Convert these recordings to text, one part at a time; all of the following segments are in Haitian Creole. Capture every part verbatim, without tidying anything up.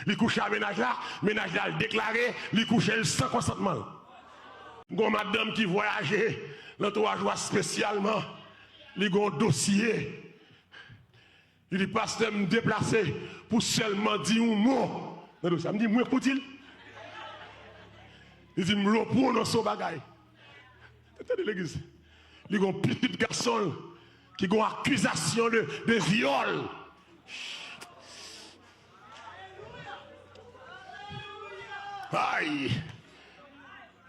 Li kouche a mennaj la, mennaj la al deklare li kouche l san konsantman l. Gon madanm ki vwayaje nan twa jou a espesyalman, li gon dosye. Li di, "Pastè, m deplase pou sèlman di yon mo nan dosye a." M di, "Mwen k pou di l?" Li di, "M lo pwononse yon bagay." Tande legliz. Li gon pitit gason l ki gon akizasyon de, de vyòl. Ay!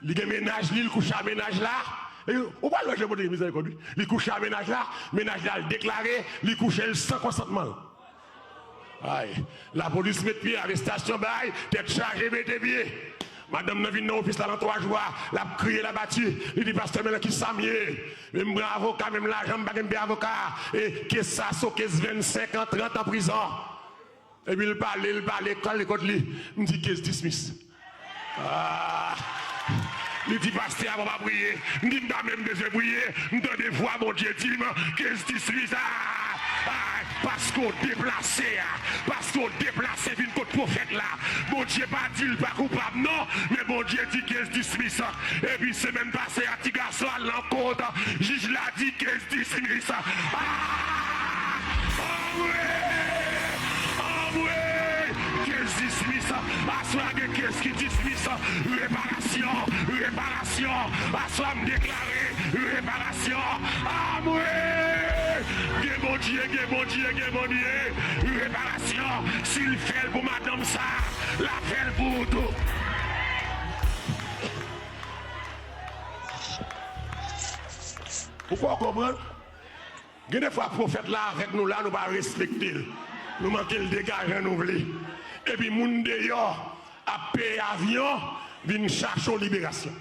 Li gen mennaj li, li kouche a mennaj la. E ou pral wè jan Bondye gen mizèrikòd, wi. Li kouche a mennaj la, mennaj la al deklare li kouche l san konsantman l. Ay, lapolis met pye, arestasyon bay, tèt chaje mete pye. Madanm nan vin nan ofis la nan twa jou a, l ap kriye, l ap bati. Li di, "Pastè, men nan kisa m ye? Men m pran avoka, menm lajan m pa gen, m peye avoka. E kes sa se yon kes vennsenk an, trant an prizon." Epi l pale, l pale, kale kot li. M di, "Kes dismiss." Ah. Li di, "Pastè, avan pa priye." M di, "M pa menm bezwen priye." M tande vwa Bondye di m, "Kes dismiss." Ah. Ah. Paske w deplase a. Paske w deplase vin kot pwofèt la. Bondye pa di l pa koupab, non. Men Bondye di, "Kes dismiss." Epi semèn pase a, ti gason al nan kot jij la di, "Kes dismiss." Ah! Anmwe! Anmwe! Kes dismiss. Aswè a gen kes ki dismiss. Reparasyon! Reparasyon! Aswè a m deklare reparasyon! Anmwe! Gen Bondye, gen Bondye, gen Bondye! Reparasyon! Si l fè l pou madanm sa, l ap fè l pou ou tou! Ou fè w konprann? Gen de fwa pwofèt la avèk nou la, nou pa respekte l. Nou manke l dega jan nou vle. Epi moun deyò ap peye avyon vin chache w liberasyon.